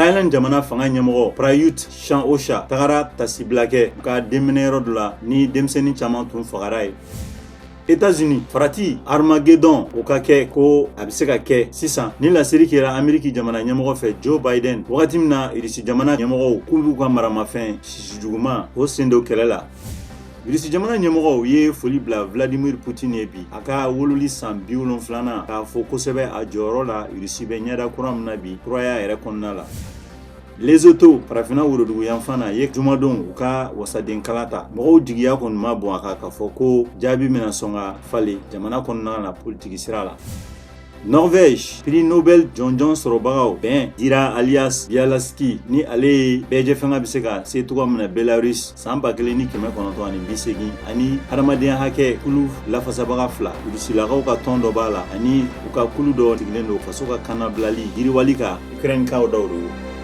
Thailand jamana fanga ɲɛmɔgɔ Prayut Chan-o-cha tagara tasibila kɛ u ka denminɛyɔrɔ dɔ la ni denmisɛnnin caman tun fagara ye. États-Unis, farati Armageddon o ka kɛ ko a bɛ se ka kɛ sisan ni laseli kɛra Ameriki jamana ɲɛmɔgɔ fɛ Joe Biden, wagati min na Irisi jamana ɲɛmɔgɔw k'u b'u ka maramafɛn sisi juguman o sen don kɛlɛ la. Irisi jamana ɲɛmɔgɔw ye foli bila Vladimir Putin ye bi a ka wololi san 70nan, k'a fo kosɛbɛ a jɔyɔrɔ la Irisi bɛ ɲɛda kura min na bi kuraya yɛrɛ kɔnɔna la. Lesotho, farafinna worodugu yanfan na ye jumadon u ka wasaden kalata. Mɔgɔw jigiya kɔni ma bon a kan k'a fɔ ko jaabi bɛna sɔn ka falen jamana kɔnɔna na politiki sira la. Norvège, prix Nobel jɔnjɔn sɔrɔbagaw bɛn dira Ales Bialiatski ni ale ye bɛɛjɛfanga bɛ se ka se cogoya min na Belarus san 1980, ani hadamadenya hakɛ kulu lafasabaga fila. Rusilakaw ka tɔn dɔ b'a la ani u ka kulu dɔ sigilen don faso ka kanabilali yiriwali ka Ukrainekaw dɔw don.